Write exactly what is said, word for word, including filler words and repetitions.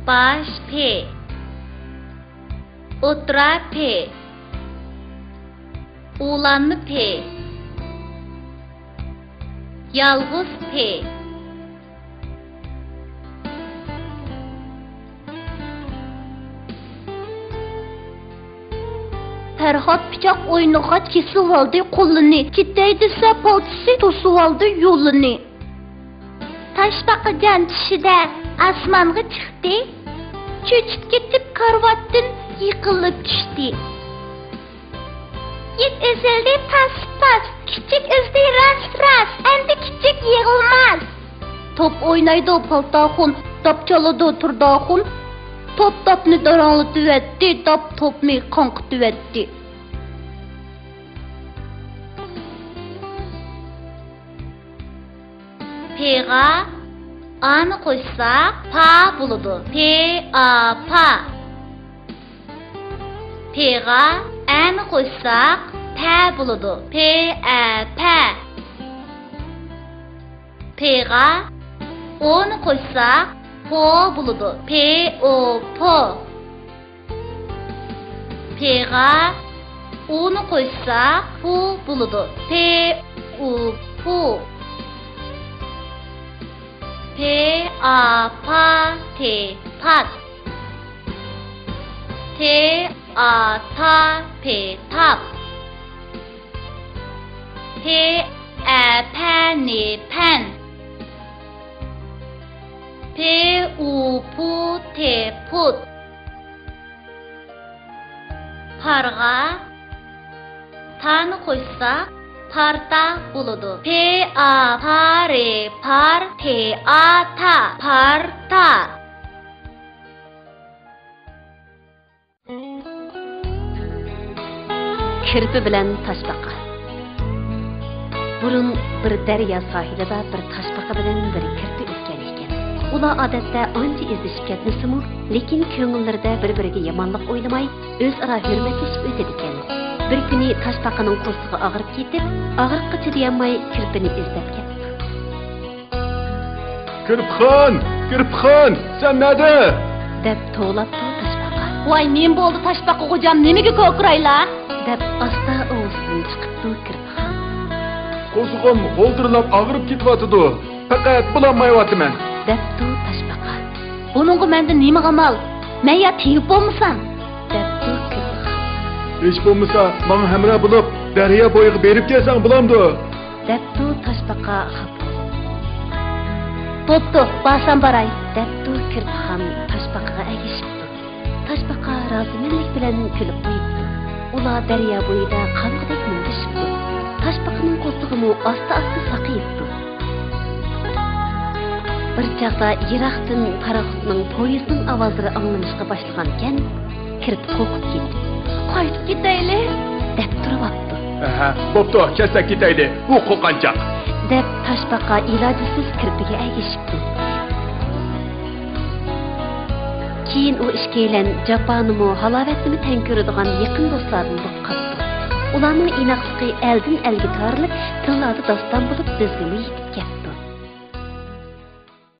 باش پې. ئوتتۇرا پې. ئۇلانما پې. يالغۇز پې. پەرھات پىچاق ئوينىغاچ كېسىۋالدى قولىنى، كېتەي دېسە پالتىسى توسۇۋالدى يولىنى. تاشپاقىجان چۈشىدە ئاسمانغا چىقتى، چۆچۈپ كېتىپ كارىۋاتتىن يىقىلىپ چۈشتى. يىپ ئۈزۈلدى پاس-پاس، كىچىك ئۈزدى راس-راس، ئەمدى كىچىك يىغلىماس. توپ ئوينايدۇ پالتاخۇن، داپ چالىدۇ تۇرداخۇن. توپ داپنى داراڭلىتىۋەتتى، داپ توپنى قاڭقىتىۋەتتى. پېغا ئانى قوشساق پا بولىدۇ. پې ئا پا. پېغا ئەنى قوشساق پە بولىدۇ. پې ئە پە. پېغا ئونى قوشساق پو بولىدۇ. پې ئو پو. پېغا ئۇنى قوشساق پۇ بولىدۇ. پې ئۇ پۇ. پې ئا پا تې پات. تې ئا تا پې تاپ. پې ئە پە نې پەن. پې ئۇ پۇ تې پۇت. پارغا تانى قوشساق پارتا بولىدۇ. پې ئا پا رې پار، تې ئا تا، پارتا. كىرپە بىلەن تاشپاقا. بۇرۇن بىر دەريا ساھىلىدا بىر تاشپاقا بىلەن بىر كىرپە ئۆسكەن ئىكەن. ئۇلار ئادەتتە ئانچە ئېزىشىپ كەتمىسىمۇ، لېكىن كۆڭۈللىرىدە بىر-بىرىگە يامانلىق ئويلىماي، ئۆزئارا ھۆرمەتلىشىپ ئۆتىدىكەن. بىر كۈنى تاشپاقىنىڭ قورسىقى ئاغرىپ كېتىپ، ئاغرىققا چىدىيالماي كىرپىنى ئىزدەپ كەپتۇ. كىرپىخان! كىرپىخان! سەن نەدە؟ دەپ توۋلاپتۇ تاشپاقا. ۋاي، نېمە بولدى تاشپاقا غوجام، نېمىگە كوكۇرايلا؟ دەپ ئاستا ئاۋازىدىن چىقىپتۇ كىرپىخان. قورسىقىم غولدۇرلاپ ئاغرىپ كېتىۋاتىدۇ. پەقەت بولالمايۋاتىمەن. دەپتۇ تاشپاقا. بۇنىڭغا مەندىن نېمە ئامال؟ مەن يا تېگىپ بولمىسام؟ دەپتۇ كىرپىخان. ھېچ بولمىسا ماڭا ھەمراھ بولۇپ دەريا بويىغا بېرىپ كەلسەڭ بولامدۇ؟ دەپتۇ تاشپاقا خاپا بولۇپ. بوپتۇ، بارسام باراي. دەپتۇ كىرپىخان تاشپاقىغا ئەگىشىپتۇ. تاشپاقا رازىمەنلىك بىلەن كۈلۈپ قويۇپتۇ. ئۇلار دەريا بويىدا قانغۇدەك مۇڭدىشىپتۇ. تاشپاقىنىڭ قورسىقىمۇ ئاستا-ئاستا ساقىيىپتۇ. بىر چاغدا يىراقتىن پاراخوتنىڭ، پويىزنىڭ ئاۋازلىرى ئاڭلىنىشقا باشلىغانىكەن، كىرپە قورقۇپ كېتىپ، قايتىپ كېتەيلى، دەپ تۇرۇۋاپتۇ. ئەھە، بوپتۇ، كەتسەك كېتەيلى، بۇ قورقۇنچاق. دەپ تاشپاقا ئىلاجسىز كىرپىگە ئەگىشىپتۇ. كېيىن ئۇ ئىككىيلەن جاپانىمۇ، ھالاۋەتنىمۇ تەڭ كۆرىدىغان يېقىن دوستلاردىن بولۇپ قاپتۇ. ئۇلارنىڭ ئىناقلىقى ئەلدىن ئەلگە تارىلىپ، تىللاردا داستان بولۇپ، بىزگىمۇ يېتىپ